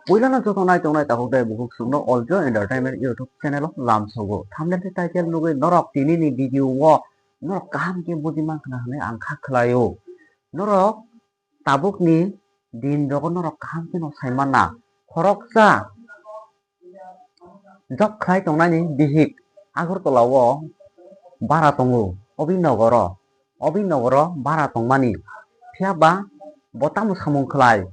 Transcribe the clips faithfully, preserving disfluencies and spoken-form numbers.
Puilano joto nai tongnai takhuk tei bukhuk chwngno Oljo Entertainment YouTube channel o lamsogo. Thumbnail tei title nugwi norok tinini video o norok kaham khe buji mankha hwnwi ang kha khlaio. Norok tabukni din rogo norok kaham kheno sai manna. Khoroksa job khlai tongnaini bihik Agartala o bara tongo, Obinogoro, Obinogoro bara tongmani. Phiya ba bo tamo samung khlai?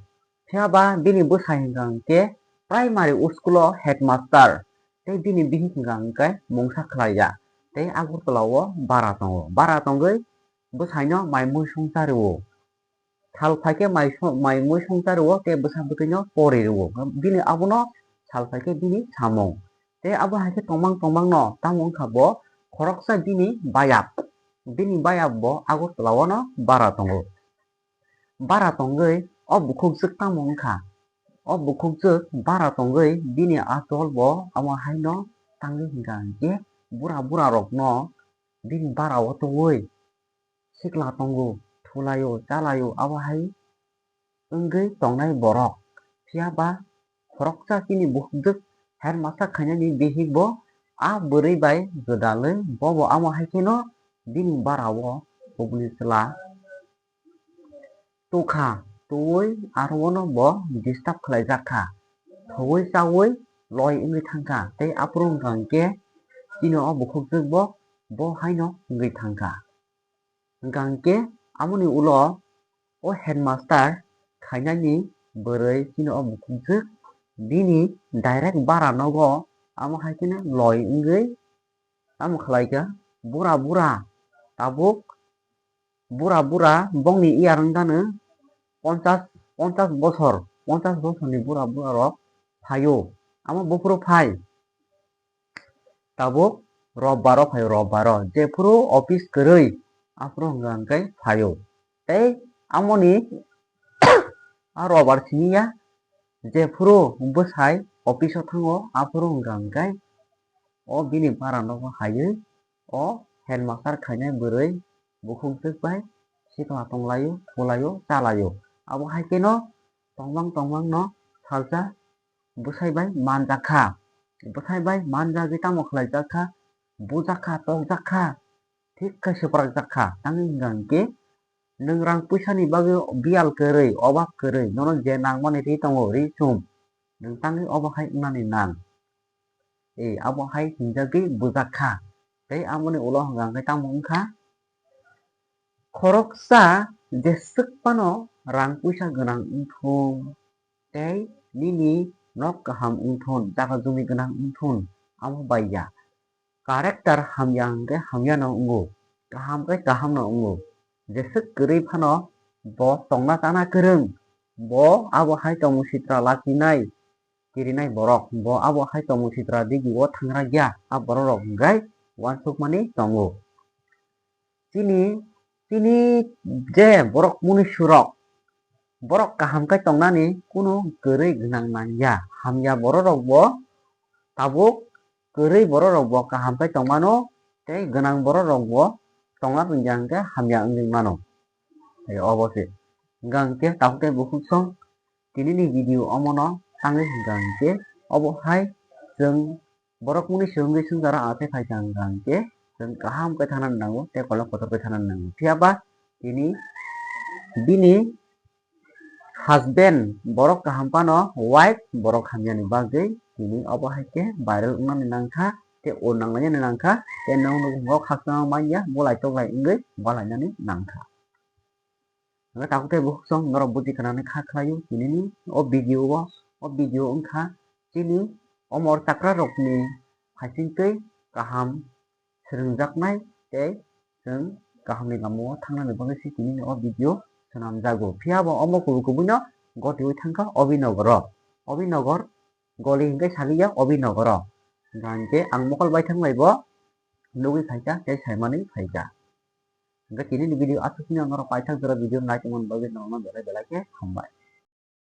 Phiya ba bini bwsai hwnkha hwnkhe primary school o headmaster tei bini bihik hwnkha hwnkhe mungsa khlai ya tei Agartala o bara tongo. Bara tongwi bwsaino mai mui songcha rwo. Sal phaikhe mai so-, mai mui songcha rwo tei bwsa bwtwino pori rwo. Bini abono sal phaikhe bini samung. Tei abo hai khe tongmang tongmangno tamo wngkha bo khoroksa bini bayap. Bini bayap bo Agartala o no bara tongo. Bara tongwi o bukhukjwk tamo wngkha? O bukhukjwk bara tongwi bini achol bo amo haino tangwi hwnkha hwnkhe bura bura rokno bini bara o tongwi sikla tongo, thulaio, chalaio, abo hai wngwi tongnai borok. Phiya ba khoroksa chini bukhukjwk headmaster khainani bihik bo a bwrwi bai gwdalwi bobo amo hai kheno bini bara o hukni chwla tukha, twiwi aro ono bo disturb khlaijak kha. Thwiwi chawi loi wngwi thangkha tei aphuru wngkha hwnkhe chini o bukhukjwk bo bo haino wngwi thangkha. Hwnkha hwnkhe amoni ulo o headmaster khainani bwrwi chini o bukhukjwk bini direct bara nogo amo hai kheno loi wngwi tamo khlaikha bura bura tabuk bura bura bongni iyar wngkha no ponchas, ponchas bosor, ponchas bosorni bura bura rok phaio. Amo buphuru phai tabuk robbaro phaio, robbaro jephuru office kwrwi aphuru hwnkha hwnkhe phaio. Tei amoni a robbar simi ya jephuru bwsai office o thango aphuru hwnkha hwnkhe o bini bara nogo haiwi o headmaster khainai bwrwi bukhukjwk bai sikla tonglaio, thulaio, chalaio. Abo hai kheno tongmang tongmang no salsa bwsai bai manjak kha. Bwsai bai manjagwi tamo khlaijak kha? Bujak kha, tokjak kha, thik khe swprakjak kha. Tangwi hwnkha hwnkhe nwng rang puisani bagwi biyal kwrwi, obab kwrwi, nono je nangmani ri tongo, ri chum, nwng tangwi obo hai wngnani nang. E, abo hai hinjagwi bujak kha. Tei aboni ulo hwnkha hwnkhe tamo wngkha? Khoroksa jeswk phano rang puisa gwnang wngthung tei nini nok kaham wngthun, jaga jumi gwnang wngthun, amo bai ya. Character hamya hwnkhe hamyano wngo, kaham khe kahamno wngo. Jeswk kwrwi phano bo tongna chana kwrwng, bo abo hai tongmung sitra lachinai, kirinai borok, bo abo hai tongmung sitra digi o thangra ya, a borok rok hwnkhe uansukmani tongo. Chini, chini je borok munisurok, borok kaham khe tongnani kunu kwrwi gwnang nang ya. Hamya borok rok bo tabuk kwrwi borok rok bo kaham khe tongmano, tei gwnang borok rok bo tongna rwngya hwnkhe hamya wngwi mano. Tei obo se. Hwnkha hwnkhe tabuk tei bukhuk song tinini video omono tangwi hwnkha hwnkhe obo hai chwng borok muni swrwngwi swngcharo athai phaikha hwnkha hwnkhe chwng kaham khe thanani nango tei kolok kotor khe thanani nango. Phiya ba tini bini husband borok kaham phano wife borok hamyani bagwi tini obo hai khe viral wngnani nangkha tei o nanglainani nangkha tei nwng nukgo khakchangma manya bulai toklai wngwi balainani nangkha. Hwnkhe tabuk tei bukhuk song norok buji khanani kha khlaio tinini o video o, o video wngkha chini omor chakra rokni phaisingtwi kaham swrwngjaknai tei chwng kahamni lamao thangnani bagwi se tinini o video swnamjago. Phiya bo omo kubui kubuino gotiui thangkha Obinogoro. Obinogor goli hinkhe saliya Obinogoro. Hwnkhe ang mokol baithang laibo nugwi phaikha tei saimani phaikha. Hwnkhe tinini video aswk sini norok paithak jora video naitongmani bagwi norokno belai belai khe hambai.